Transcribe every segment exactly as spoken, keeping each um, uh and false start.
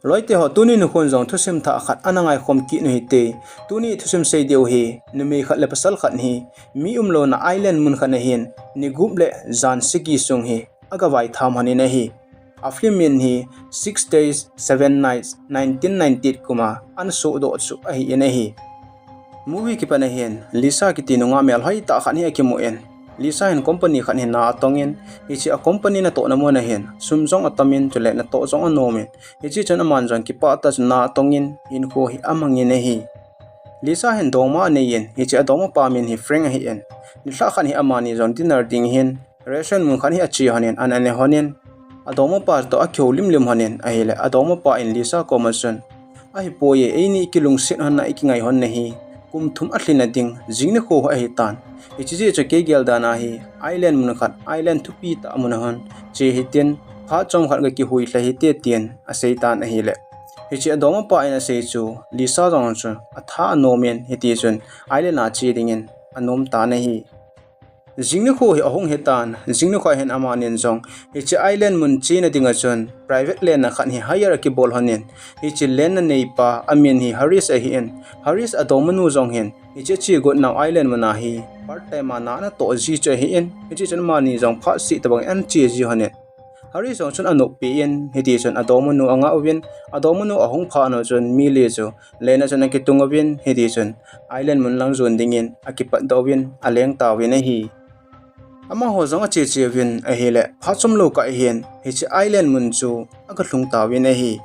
Loite ho, tuni nikhon jong thusim thah khat ana ngaikhom kit u hite. Tuni thusim sei diu hi, numei khat le pasal khat hi mi umlouna island mun khat ahin, ni gup le jan sagi sung hi aga vaitham lhonin ahi. A film min hi Six Days, Seven Nights, nineteen ninety-eight kuma ana sohdoh chu ahin ahi. Movie kipat ahin, Lisa kiti nungah melhoi tah khat hi akimun, Lisa hin company khat hi na atongin, hiche a company natohna mun ahin sum jong atamin, chule natoh jong anomin, hiche chun aman jong kipah tah chun na atongin, hinkho hi amangin ahi. Lisa hin dongma aneiyin, hiche adongmapa min hi Frank ahin, nilhah khat hi amani jong dinner ding hin restaurant mun khat hi ache lhonin, an ane lhonin, adongmapa toh akihoulim lim lhonin ahile, adongmapa in Lisa koma chun, ahipoi e, eini ikilungset lhonna, ikingai lhonna hi kum thum alhin nading jing nikho ahitan. Hiche jeh chun kei geldan a hi island mun khat, island thupi tah mun a hung che hitin, phat chomkhat gakihui lha hite, tin aseitan ahile, hiche adongmapa in asei chu Lisa jong chu atha anomin, hitichun island a che dingin anom tan ahi. Jing nikho hi ahung hitan, jing nikho hin amanin jong hiche island mun chena dinga chun private lenna khat hi hire akibol lhonin, hiche lenna neipa amin hi Harris ahin, Harris adongmanu jong hin hiche ache got nau island mun a hi part time a na anatoh ji chu ahin, hiche chun amani jong phatseh tobang in ache ji lhonin, Harris jong chun anoppi in, hitichun adongmanu angah uvin, adongmanu ahung phat u chun mi li chu lenna chun akitung uvin, hitichun island mun lang jon dingin akipatdoh uvin aleng tauvin ahi. Amaho jong ache che uvin ahile, phat chomlou kah hin hiche island mun chu aga lhung tauvin ahi.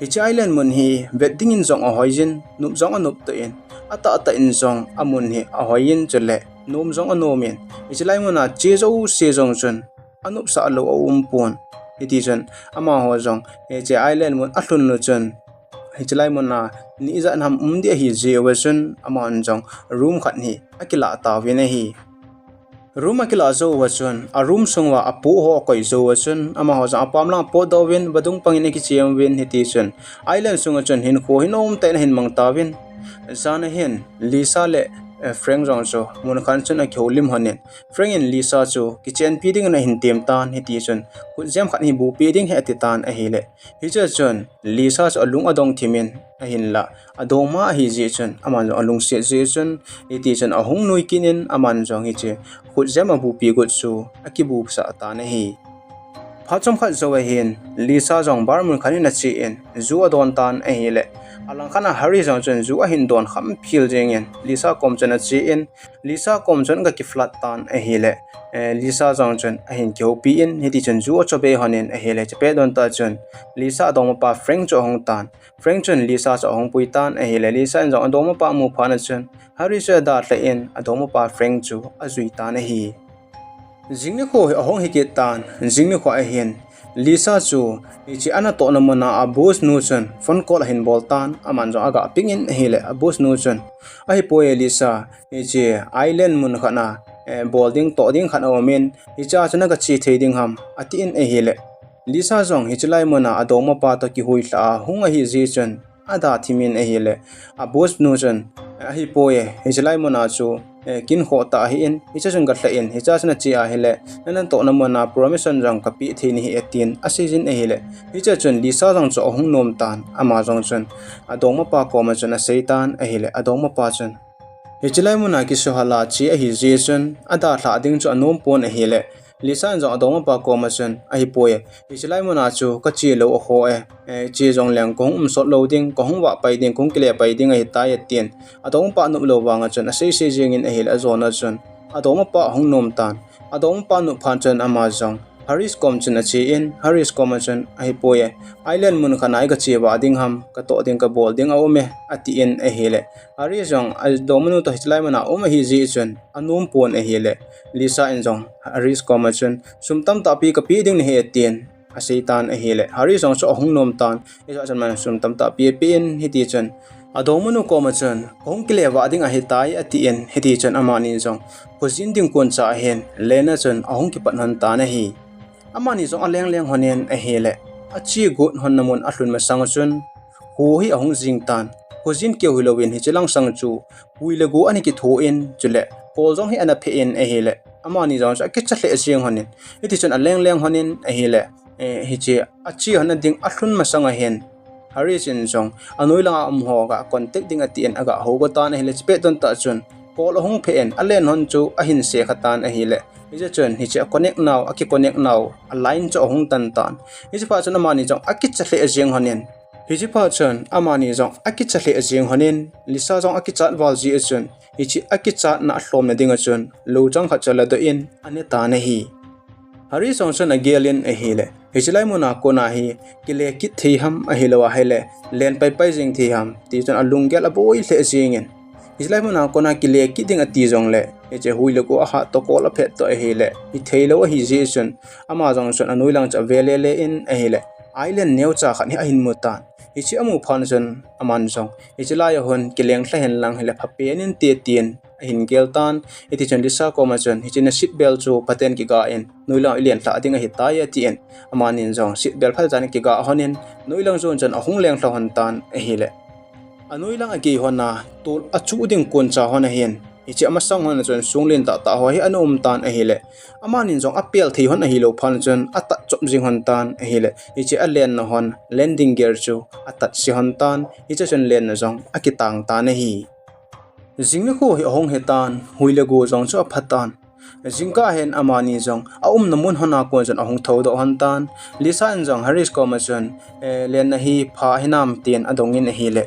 Hiche island mun hi vet dingin jong ahoiyin, nop jong anop toh in, atahtah in jong amun hi ahoiyin, chule nom jong anomin, hiche lai mun a che jouse jong chun anopsah lou aumpon. Hitichun amaho jong hiche island mun alhun u chun, hiche lai mun a ni ijat ham um ding ahi jeh uva chun, aman jong room khat hi akilah tauvin ahi. Room akilah jou uva chun, a room sung uva apoh ho akoi jou uva chun, amaho jong apam lang apotdoh uvin, vadung pangin akichem uvin, hitichun island sunga chun hinkho hi nomtah in ahin mang tauvin. Jan ahin Lisa le, eh, Frank jong chu mun khat chun akihoulim lhonin, Frank in Lisa chu kichenpi dingin ahin tem tan, hitichun khutjem khat hi bupi ding hi atitan ahile, hiche chun Lisa chu alung adong thimin, ahinla adongma ahi jeh chun, aman jong alungset jeh chun, hitichun ahung nui kit in, aman jong hiche khutjem abupi got chu akibusah tan ahi. Phat chomkhat jou ahin, Lisa jong bar mun khat in achen, ju adon tan ahile, alangkhat a Harris jong chun ju ahin don khamphel jengin, Lisa kom chun achen, Lisa kom chun aga kiflat tan ahile, eh, Lisa jong chun ahin kihoupi in, hitichun ju achobe lhonin ahile, chepet don tah chun Lisa adongmapa Frank chu ahung tan. Frank chun Lisa chu ahung pui tan ahile, Lisa in jong adongmapa amu phat na chun, Harris chu adalhah in, adongmapa Frank chu ajui tan ahi. Jing nikho hi ahung hikit tan, jing nikho ahin Lisa chu hiche anatohna mun a a boss nu chun phone call ahin bol tan, aman jong aga ping in ahile, a boss nu chun, ahipoi e Lisa, hiche island mun khat a, eh, bol ding toh ding khat aumin, hichea chu naga che thei ding ham, atin ahile, Lisa jong hiche lai mun a adongmapa toh kihui lha a hung ahi jeh chun, ada thimin ahile, a boss nu chun, ahipoi e, hiche lai mun a chu, eh, kin khoh tah ahin, hiche chun galhah in, hichea chu nache ahile, nanatohna mun a promotion jong kapeh thei nahi, atin aseijin ahile, hiche chun Lisa jong chu ahung nom tan, ama jong chun adongmapa koma chun asei tan ahile, adongmapa chun, hiche lai mun a kisuhal a che ahi jeh chun, adalhah ding chu anom pon ahile, Lisa in jong adongmapa koma chun, ahipoi e, hiche lai mun a chu kache lou akhoh e, eh, che jongleng kahung umsot lou ding, kahung vah pai ding, kahung kile pai ding ahitai, atin, adongmapa anop lou vanga chun asei sei jengin ahile, ajona chun adongmapa ahung nom tan. Adongmapa anop phat chun ama jong Harris kom chun achen, Harris koma chun, ahipoi e, island mun khat a iga che vah ding ham, katoh ding kabol ding aum e, atin ahile, Harris jong adongmanu toh hiche lai mun a um ahi jeh chun anom pon ahile, Lisa in jong Harris koma chun, sum tamtah pi kapeh ding nahi, atin asei tan ahile, Harris jong chu ahung nom tan, hichea chun aman sum tamtah pi apen, hitichun adongmanu koma chun, kahung kile vah ding ahitai, atin, hitichun amani jong khojin ding koncha ahin, lenna chun ahung kipat lhon tan ahi. Amani jong aleng leng lhonin ahile, ache got lhonna mun alhun masang chun, kho hi ahung jing tan, khojin keu hilouvin hiche lang sang chu hui le go ana kitho in, chule kol jong hi ana phe in ahile, amani jong chu akicha lheh jeng lhonin, hitichun aleng leng lhonin ahile, eh, hiche ache lhonna ding alhun masang ahin, Harris in jong anoi langa um ho ga contact ding atin aga hougo tan ahile, chupet don tah chun call ahung phe in, alen hon chu ahin se kha tan ahile. Hiche chun hiche a connect nau, aki connect nau a line chu ahung tan tan. Hiche phat chun amani jong akicha lheh jeng hon in. Hiche phat chun amani jong akicha lheh jeng hon in, Lisa jong akichat val jeh chun, hiche akichatna alhomna dinga chun lou chang khat chu aladoh in ane tan ahi. Harris jong chun agel in ahile, hiche lai muna kona hi kile kit thei ham ahilou ahile len paipai jeng thei ham ti chun alunggel aboi lheh jeng in. Hiche lai muna kona kile kit ding ati jongle, hiche hui le go ahat toh call aphet toh ahile, hithei lou ahi jeh chun, ama jong chun anoi lang chu ave lele in ahile, island neocha khat hi ahin mu tan. Hiche amu phat chun aman jong, hiche lai a hon kileng lha hen lang hile phapen inte tin ahin gel tan. Hiti chun Lisa koma chun, hiche na seat belt chu phaten kiga in, noi lang ilen lha ding ahitai atin, amanin jong seat belt phaten kiga hon in, noi lang jon chun ahung leng lha hon tan ahile. Anoi lang agei hon a, tol achuh ding kon cha hon ahin, hiche amasang hon a chun song len tah tah ho hi ana um tan ahile. Amanin jong apel thei hon ahilou phat chun atat chop jing hon tan ahile. Hiche alenna hon landing gear chu atat se hon tan, hiche chun lenna jong akitang tan ahi. Jing nikho hi ahung hi tan, hui le go jong chu apha tan. Jingkah hin amani jong aumna mun hon a kon chun ahung thoudoh hon tan. Lisa in jong Harris koma chun, eh, lenna hi pha hinam tin adong in ahile.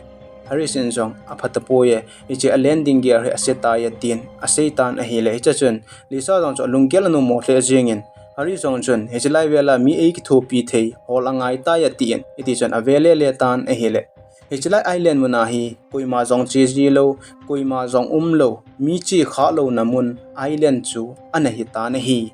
Harris in jong apha tapoi e, hiche a landing gear hi ase tai atin asei tan ahile. Hiche chun Lisa jong chu alunggel anom mo lheh jeng in, Harris jong chun, hiche lai vel a mi eikithopi thei hol angai tai atin, hiti chun ave lele tan ahile. Hiche lai island muna hi koima jong che ji lou, koima jong um lou, mi che khah louna mun island chu ana hi tan ahi.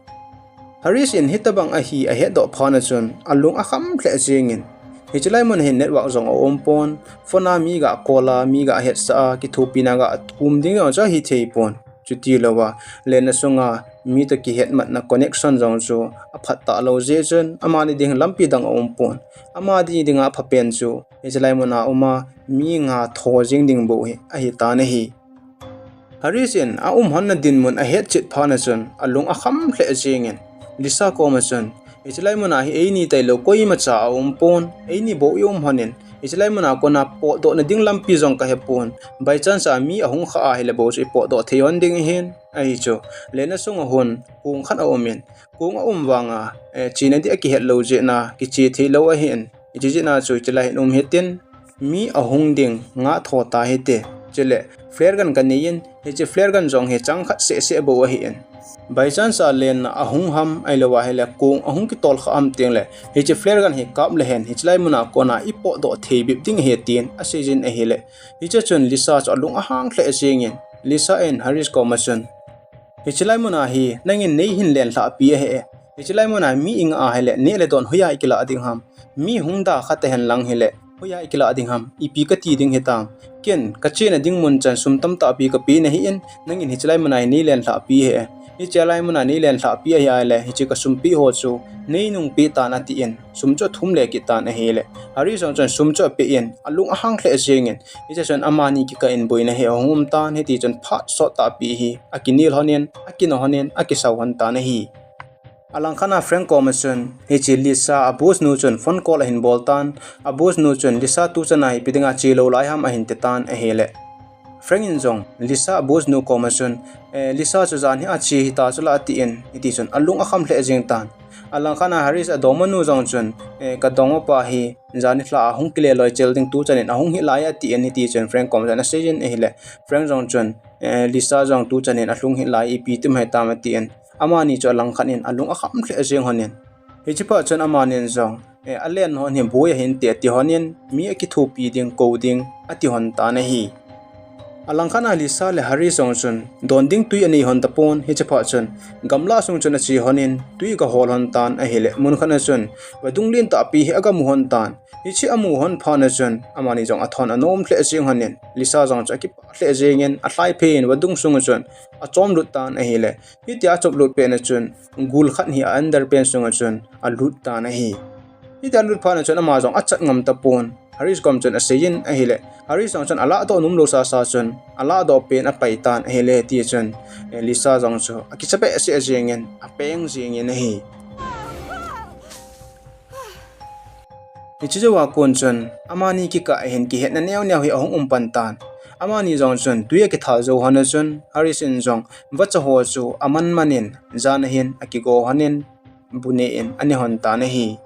Harris in hitabang ahi ahetdoh phat chun alung akham lheh jeng in, hiche lai mun hin network jong aum pon, phone a mi ga call a, mi ga hetsah a, kithopina ga thum ding jong chu ahithei pon. Chuti louva, lenna sunga mi toh kihetmatna connection jong chu aphat talou jeh chun, amani ding lampi dang aum pon. Amani dinga aphapen chu, hiche lai muna uma mi nga tho jing ding bou hi ahi tan ahi. Harris in aum honna dinmun ahet chet phat chun alung akham lheh jeng in, Lisa koma chun, hiche lai muna hi eini tailou koimacha aum pon, eini bou i um hon in, hiche lai muna kona potdohna ding lampi jong kahe pon. By chance a mi ahung khah ahile bou chu i potdoh thei hon ding ahin, ahi chu. Lenna sunga hon kong khat aum in, kong aum vanga, eh, chena ding akihet lou jeh a kiche thei lou ahin, hiche jeh a chu hiche lai hin um hitin, mi ahung ding nga tho tahite. Chule flare gun kanei in, hiche flare gun jong hi chang khat seh seh bou ahin. By chance a lenna ahung ham ahilou ahile kong ahung kitol khah ham tengle, hiche flare gun hi kap lehen, hiche lai muna kona i potdoh thei bep ding ahi tin asei jin ahile. Hiche chun Lisa chu alung ahang lheh jeng in, Lisa in Harris koma chun, hiche lai muna hi nangin neihin len lhahpi ahi e. Hiche lai muna mi i nga ahile neh le don hoiya i kilah ding ham? Mi hung da kha tahen lang hile hoiya i kilah ding ham? Ipi kati ding hitam? Ken kachena ding mun chan sum tamtah pi kape nahi in, nangin hiche lai muna hi neilen lhahpi ahi e. Hiche lai muna neilen lhahpi ahi ahile, hiche kasum pe ho chu neinung pe tan atin, sum chu athum le kit tan ahile. Harris jong chun sum chu ape in, alung ahang lheh jeng in, hiche chun amani kikah in boina hi ahung um tan, hiti chun phat sot tahpi hi akinel hon in, akina hon in, akisau hon tan ahi. Alangkhat a Frank koma chun, hiche Lisa a boss nu chun phone call ahin bol tan, a boss nu chun Lisa tuchan a ipi dinga che lou lai ham ahin ti tan ahile. Frank in jong Lisa a boss nu koma chun, eh, Lisa chu jan hi ache hita chula atin, hiti chun alung akham lheh jeng tan. Alangkhat a Harris a dongma nu jong chun, eh, ka dongma pa hi jan hi lha ahung kile loi chel ding tuchan in ahung hi lai atin, hiti chun Frank koma chun asei jin ahile. Frank jong chun, eh, Lisa jong tuchan in alhung hi lai, ipi ti mai tam atin. Amani chu alangkhat in alung akham lheh jeng hon in. Hiche phat chun amanin jong, eh, alen hon hi boi ahinte ati hon in, mi akithopi ding, kou ding, ati hon tan ahi. Alangkhat a Lisa le Harris jong chun don ding tui anei hon tapon, hiche phat chun gamla sung chun ache hon in tui aga hol hon tan ahile, mun khat a chun vadung lentah pi hi aga mu hon tan. Hiche amu hon phat a chun amani jong athon anom lheh jeng hon in, Lisa jong chu akipah lheh jeng in alhai phe in vadung sung a chun achom lut tan ahile. Hitia achop lut pet a chun gul khat hi a underpant sung a chun alut tan ahi. Hitia alut phat a chun ama jong achat ngam tapon. Harris kom chun asei in ahile, Harris jong chun alahdoh nom lou sasa chun alahdoh pen apai tan ahile, ti chun, eh, Lisa jong chu akicha behseh jeng in apeng jeng in ahi. Hiche jou a kon chun amani kikah a hin kihetna neo neo hi ahung um pan tan. Amani jong chun tui akithal jou hon a chun Harris in jong vacha ho chu aman man in jan a hin akigo hon in bu ne in ane hon tan ahi.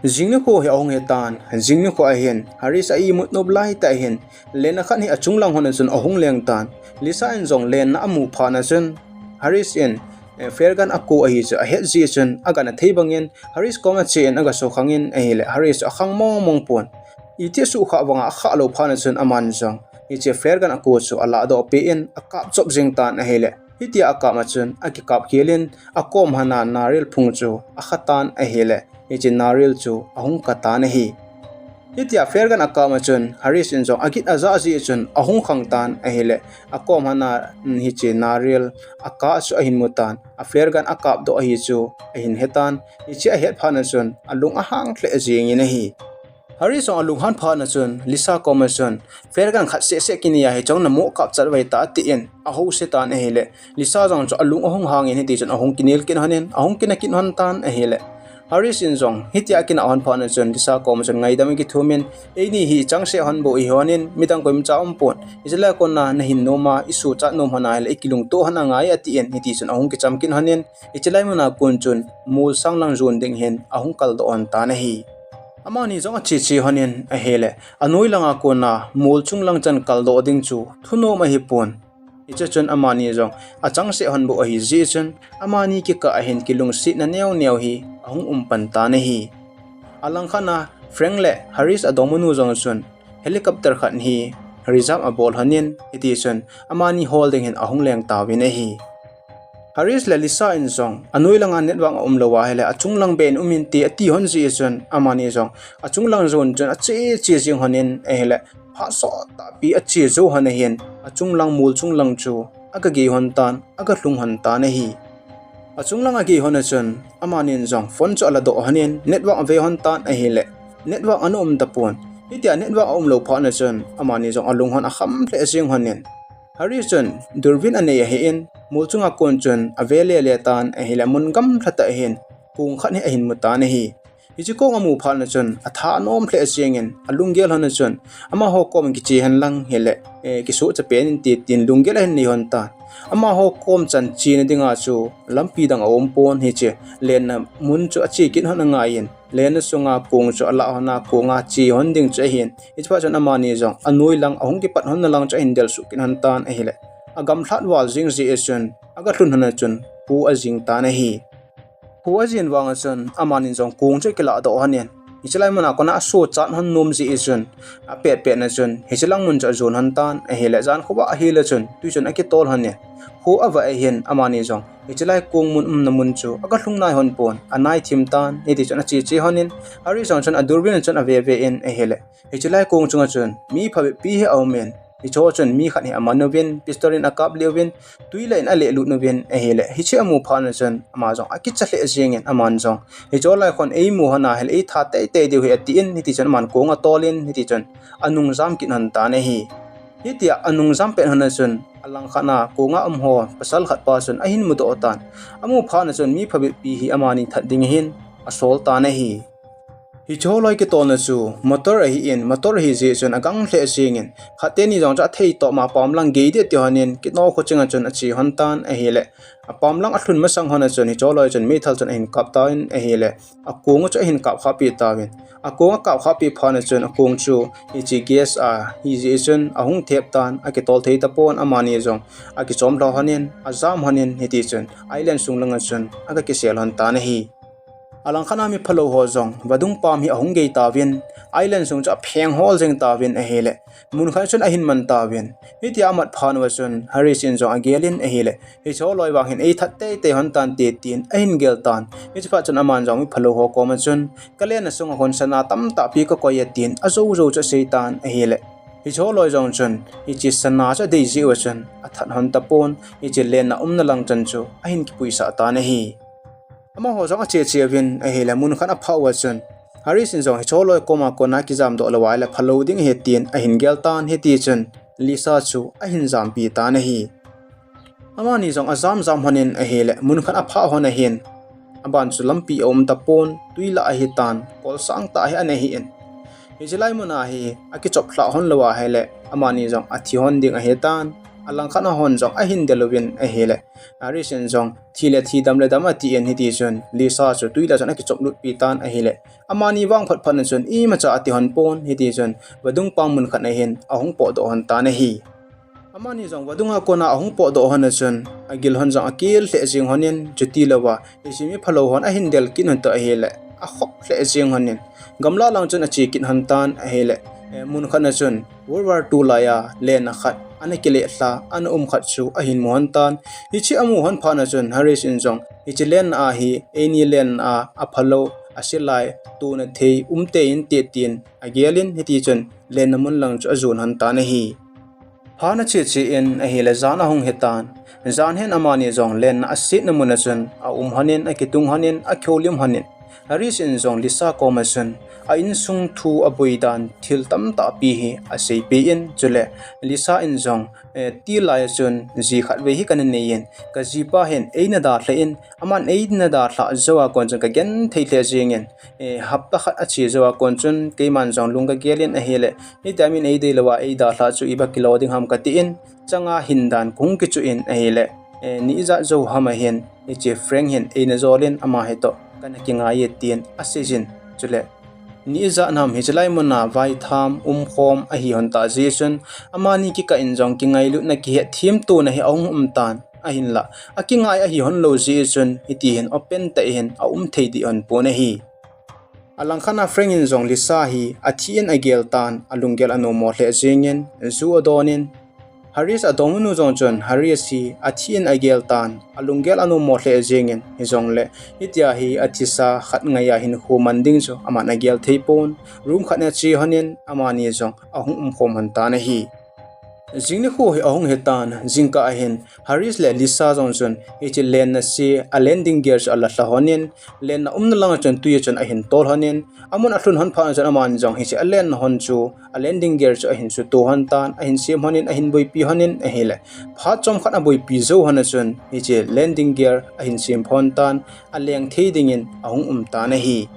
Jing nikho hi ahung hi tan, jing nikho a hin Harris a imut nop lai tah hin lenna khat hi achung lang hon a chun ahung leng tan. Lisa in jong lenna amu phat a chun Harris in, eh, flare gun ako ahi chu ahet jeh chun agan athei bang in Harris kom a che in aga sukhang in ahile Harris chu akhang mong mong pon. Iti sukhah vang a akhah lou phat a chun aman jong hiche flare gun ako chu alah doh peh in akap chop jing tan ahile. Hitia akap a chun akikap khel in akom hana naril phung chu akha tan ahile. Hiche naril chu ahung ka tan ahi. Hitia flare gun akap a chun Harris in jong agit aja jeh chun ahung khang tan ahile. Akom hana, mm, hiche naril akah chu ahin mu tan. A flare gun akap doh ahi chu ahin he tan. Hiche ahet phat a chun alung ahang lheh jing in ahi. Harris jong alunghang phat a chun Lisa kom a chun flare gun khat seh seh kinei a hiche jong namu kap chat vai ta atin ahou se tan ahile. Lisa jong chu alung ahung hang in hiti chun ahung kinel kit hon in ahung kina kit hon tan ahile. Harris in jong hitia akina hon phat a chun Lisa kom a chun ngaidam akithum in, eini hi changseh hon bou ihi hon in midang koima cha um pon. Hiche lai a kon a nahin nom a isuhchat nom hon ahile ikilungto hon angai atin hiti chun ahung kicham kit hon in hiche lai mun a kon chun mol sang lang jon ding hin ahung kal doh hon tan ahi. Amani jong ache che hon in ahile, anoi lang a kon a mol chung lang chan kal doh ding chu thunom ahi pon. Hiche chun amani jong achangseh hon bou ahi jeh chun amani kikah a hin kilungsetna neo neo hi ahung um pan tan ahi. Alangkhat a Frank le Harris adongmanu jong chun helicopter khat hi reserve abol hon in hiti chun amani hol ding hin ahung leng tauvin ahi. Harris le Lisa in jong anoi lang a network aum lou ahile achung lang beh in um inte ati hon jeh chun amani jong achung lang jon chun ache che jing hon in ahile phat sot tahpi ache jou hon a hin achung lang mol chung lang chu aga gei hon tan, aga lhung hon tan ahi. Achung lang agei hon a chun amani jong phone chu ala doh hon in network ave hon tan ahile network ana um tapon. Hitia network aum lou phat a chun amani jong alung hon akham lheh jing hon in Harris chun durvin anei ahin mol chung a kon chun ave le le tan ahile mun gamlha tah a hin kong khat hi ahin mu tan ahi. Hiche kong amu phat a chun atha anom lheh jing in alunggel hon a chun amaho kom kiche hen lang hile, eh, kisuhcha pen inte tin lunggel ahin nei hon tan. Amaho kom chan chena ding a chu lampi dang aum pon hiche lenna mun chu ache kit hon angai in lenna sung a kong chu alah hon a kong a che hon ding chu ahin. Hiche phat chun amani jong anoi lang ahung kipat hon na lang chu ahin del suh kit hon tan ahile. Agamlhat val jing jeh a chun aga lhun hon a chun kho ajing tan ahi. Kho ajin vang a chun amani jong kong chu akilah doh hon in hiche lai mun a kon a asuhchat hon nom jeh a chun apet pet a chun hiche lang mun chu ajon hon tan ahile jan khovah ahile chun tui chun akitol hon in kho avah a hin amani jong hiche lai kong mun umna mun chu aga lhung nai hon pon anai thim tan hiti chun ache che hon in Harris jong chun adurvin a chun ave ve in ahile hiche lai kong chung a chun mi phabep pi hi aum in Hiche ho chun mi khat hi aman uvin, pistol in akap lih uvin, tui lah in aleh lut uvin ahile. Hiche amu phat a chun ama jong akicha lheh jing in aman jong hiche ho lai khon eimu hon ahile eitha teitei diu ahi atin, hiti chun aman kong atol in, hiti chun anung jam kit hon tan ahi. Hitia anung jam pet hon a chun alangkhat a kong a um ho pasal khat pa chun ahin mudoh tan. Amu phat a chun mi phabep pi hi amani that ding ahin asol tan ahi. Hiche ho loi kitolna chu motor ahin, motor ahi jeh chun agang lheh jing in, khat teni jong chu athei toh ma pam lang gei ding ati hon in, kino kho ching a chun ache hon tan ahile. Apam lang alhun masang hon a chun hiche ho loi chun meithal chun ahin kap tan ahile. Akong chu ahin kap khah peh tauvin. Akong akap khah peh phat a chun akong chu hiche gas ahi jeh chun ahung thep tan, akitol thei tapon, amani jong akichom lha hon in, ajam hon in hiti chun island sung lang a chun aga kisel hon tan ahi. Alangkhat a mi phalou ho jong vadung pam hi ahung gei tauvin, island sung chu apheng hol jeng tauvin ahile. Mun khat chun ahin man tauvin. Hitia amat phat uva chun Harris in jong agel in ahile. Hiche ho loi vang hin eithat teitei hon tante tin ahin gel tan. Hiche phat chun aman jong mi phalou ho kom a chun, kalenna sung a khun sana tamtah pi kakoi e tin ajou jou chu asei tan ahile. Hiche ho loi jong chun hiche sana chu adei jeh uva chun athat hon tapon, hiche lenna umna lang chan chu ahin kipuisah tan ahi. Amaho jong ache che uvin ahile, mun khat aphah uva chun Harris in jong hiche ho loi kom a kon a kijam doh lou ahile phalou ding ahi tin ahin gel tan, hiti chun Lisa chu ahin jampi tan ahi. Amani jong ajam jam hon in ahile, mun khat aphah hon ahin. aban chu lampi aum tapon, tui lah ahitan, kol sangtah hi ana hin. Hiche lai muna hi akichop lhah hon lou ahile, amani jong athi hon ding ahitan. Alangkhat a hon jong ahin del uvin ahile, Harris in jong thi le thi, dam le dam atin, hitichun Lisa chu tui lah chun akichop lutpi tan ahile, amani vang phat phat na chun imacha ati hon pon, hitichun vadung pang mun khat na hin ahung potdoh hon tan ahi. Amani jong vadung a kona ahung potdoh hon a chun, agil hon jong akel lheh jeng hon in, chuti louva hiche mi phalou hon ahin del kit hon toh ahile, akhop lheh jeng hon in, gamla lang chun ache kit hon tan ahile, eh, mun khat na chun World War Two lai a lenna khat ana kile lha, ana um khat chu ahin mu hon tan. Hiche amu hon phat na chun Harris in jong, hiche lenna a hi eini lenna a aphalou, asilai, tuna thei umtei inte tin agel in, hitichun lenna mun lang chu ajon hon tan ahi. Phat ache che in ahile, jan ahung hitan. Jan hin amani jong lenna asetna mun a chun aum hon in, akitung hon in, akihoulim hon in, Harris in jong Lisa kom a chun a insung thu aboi dan thil tamtah pi hi aseipeh in, chule Lisa in jong, eh, tilai a chun ji khat vei hi kana nei in, kajipa hin eina dalha in, aman eina dalhah jou a kon chun kagenthei lheh jeng in, eh, hapta khat ache jou a kon chun keiman jong lung kagel in ahile, hitia min eidei louva eidalhah chu iba kilo ding ham katin, changa hin dan kahung kichuh in ahile, eh, ni ijat jou ham a hin, hiche Frank hin eina jol in ama hitoh kana kingai e tin asei jin, chule ni ijat ham hiche lai muna vaitham umkhom ahi hon tah jeh chun, amani kikah in jong kingailutna kihetthem tona hi ahung um tan, ahinlah akingai ahi hon lou jeh chun hiti hin open tah in aum thei deh hon pon ahi. Alangkhat a Frank in jong Lisa hi athi in agel tan, alunggel anommo lheh jeng in, ju adon in, Harris adongmanu jong chun Harris hi athi in agel tan, alunggel anommo lheh jeng in, hijongle hitia hi athisa khat ngai a hinkho man ding chu aman agel thei pon, room khat na che hon in amani jong ahung umkhom hon tan ahi. Jing nikho hi ahung hitan, jingkah a hin Harris le Lisa jong chun hiche lenna se a landing gear chu ala lha hon in, lenna umna lang a chun tui a chun ahin tol hon in, amun alhun hon phat na chun amani jong hiche alenna hon chu a landing gear chu ahin suto hon tan, ahin sem hon in, ahin boipi hon in ahile, phat chomkhat aboipi jou hon a chun hiche landing gear ahin sem hon tan, aleng thei dingin ahung um tan ahi.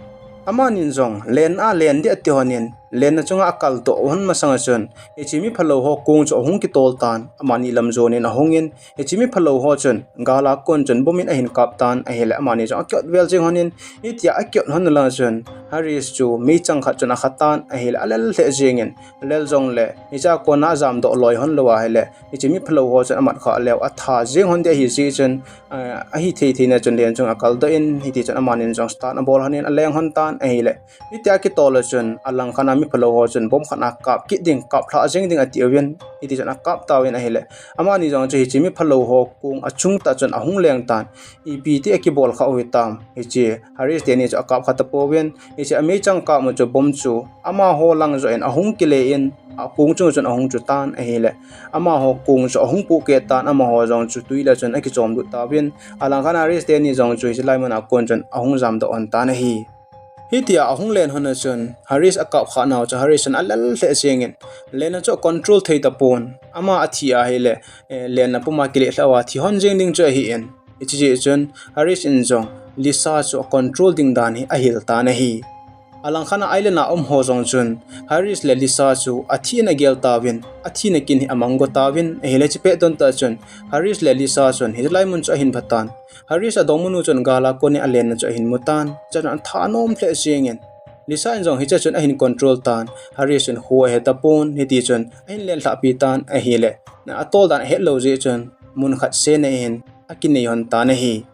Amanin jong lenna a len ding ati hon in, lenna chunga akaldoh hon masang a chun hiche mi phalou ho kong chu ahung kitol tan, amani lam jon in ahung in, hiche mi phalou ho chun gal a kon chun bomb in ahin kap tan ahile, amani jong akiot vel jeng hon in, hitia akiot hon na lang a chun Harris chu meichang khat chun akha tan ahile, alel lheh jeng in, alel jongle hichea kona ajamdoh loi hon lou ahile, hiche mi phalou ho chun amat khah leu atha jeng hon ding ahi jeh chun, eh, ahithei thei na chun len chunga akaldoh in, hitichun amanin jong start abol hon in aleng hon tan ahile, hitia akitol a chun alangkhat a mi phalou ho chun bomb khat akap kit ding, kap lhah jeng ding ati uvin, hitichun akap tauvin ahile, amani jong chu hiche mi phalou ho kong achung tah chun ahung leng tan, ipi ti akibol khah u hitam, hiche Harris teni chu akap kha tapouvin, hiche ameichang kap u chu bomb chu amaho lang joh in ahung kile in, akong chung chun ahung chu tan ahile, amaho kong chu ahung pohkeh tan, amaho jong chu tui lah chun akichom lut tauvin, alangkhat a Harris teni jong chu hiche lai mun a kon chun ahung jamdoh hon tan ahi. Hitia ahung len hon a chun Harris akap khah nau chu Harris chun alel lheh jeng in, lenna chu acontrol thei tapon, ama athi ahile, eh, lenna puma kile lhah uva thi hon jeng ding chu ahi in, hiche jeh chun Harris in jong Lisa chu acontrol ding dan hi ahil tan ahi. Alangkhat a island a um ho jong chun Harris le Lisa chu athi in agel tauvin, athina kin hi amang go tauvin ahile, hiche pet don tah chun Harris le Lisa chun hiche lai mun chu ahin pha tan. Harris adongmanu chun gal a kon in alenna chu ahin mu tan, chua chun atha anom lheh jeng in, Lisa in jong hichea chun ahin control tan, Harris chun khu ahe tapon, hitichun ahin len lhahpi tan ahile, atol dan ahet lou jeh chun mun khat sena in akinei hon tan ahi.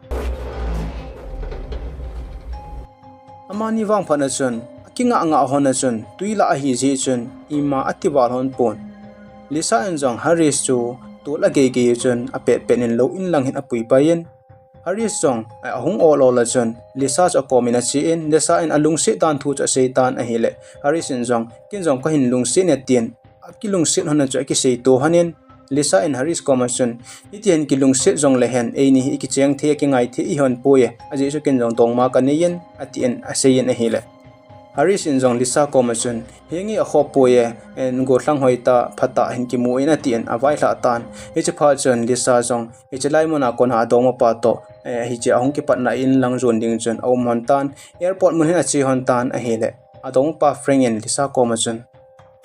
Amani vangphat na chun akingah ngah hon a chun tui lah ahi jeh chun ima ati val hon pon. Lisa in jong Harris chu tol agei gei chun apet pet in lou in lang hin apui pai in, Harris jong ahung ol ol a chun Lisa chu akom in ache in, Lisa in alungset dan thu chu asei tan ahile, Harris in jong, ken jong kahin lungset e tin, akilungset hon a chu akisei to hon in, Lisa in Harris kom a chun, hiti hin kilungset jong le hen, eini hi ikicheng thei, ikingai thei ihon poi e, ajeh chu ken jong dongma kanei in, ati in asei in ahile, Harris in jong Lisa kom a chun, henge akhop poi e, en gollhang hoi ta, phatah hin kimu in ati in availhah tan. Hiche phat chun Lisa jong hiche lai mun a kon a adongmapa toh eh, hiche ahung kipatna in lang jon ding chun aum lhon tan, airport mun hin ache lhon tan ahile, adongmapa Frank in Lisa koma chun,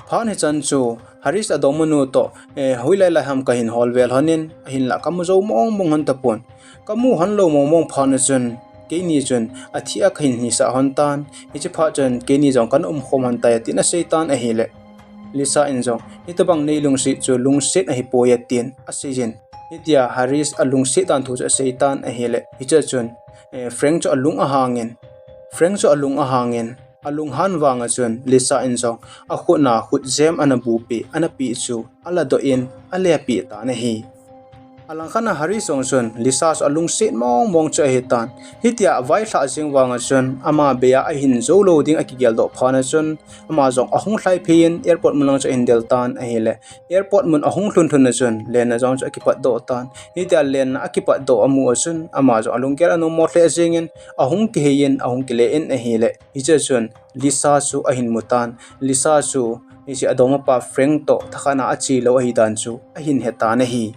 phat hichan chu Harris adongmanu toh, eh, hoilai lai ham kahin hol vel lhon in, ahinlah kamu jou mong mong lhon tapon. Kamu lhon lou mong mong phat na chun, keini chun athi a kahin hisah lhon tan, hiche phat chun keini jong kana umkhom lhon tai, atin asei tan ahile, Lisa in jong, hitobang nei lungset chu lungset ahipoi, atin asei jin. Hitia Harris alungset dan thu chu asei tan ahile, hiche chun, eh, Frank chu alung ahangin, Frank chu alung ahangin, alunghan vanga chun Lisa in jong akhutna khutjem ana bupeh, ana peh chu aladoh in alepeh tan ahi. Alangkhat a Harris jong chun Lisa chu alungset mong mong chu ahitan. Hitia availhah jeng vanga chun ama beiya ahin jou lou ding akigeldoh phat na chun, ama jong ahung lhai phei in airport mun lang chu ahin del tan ahile, airport mun ahung lhun lhun na chun lenna jong chu akipatdoh tan. Hitia lenna akipatdoh amu a chun ama jong alunggel anommo lheh jengin, ahung kihei in, ahung kile in ahile, hiche chun Lisa chu ahin mu tan. Lisa chu hiche adongmapa Frank toh thakhat a ache lou ahidan chu ahin hetan ahi.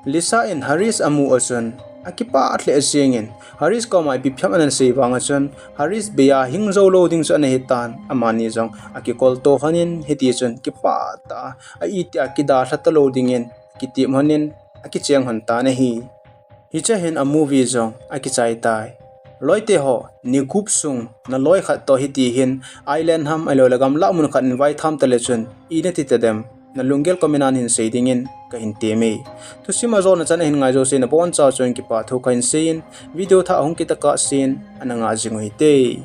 Lisa in Harris amu a chun akipah lheh jengin, Harris koma ipi ham ana sei vanga chun Harris beiya hing jou lou ding chu ana hitan, amani jong akikolto lhon in, hiti chun kipah tah a, a itia kidalha talou dingin akitep lhon in, akicheng lhon tan ahi. Hiche hin a movie jong akichai tai. Loite ho, ni gup sung naloi khat toh hiti hin island ham ahiloule gamlah mun khat in vaitham tale chun ina ti tadem, nalunggel comment a nahin sei dingin kahin temme. Thusim ajona chan ahin ngai jouse nabonchauva chun kipathu kahin seiyin, video thah ahung kit tokah sen ana ngah jing u hite.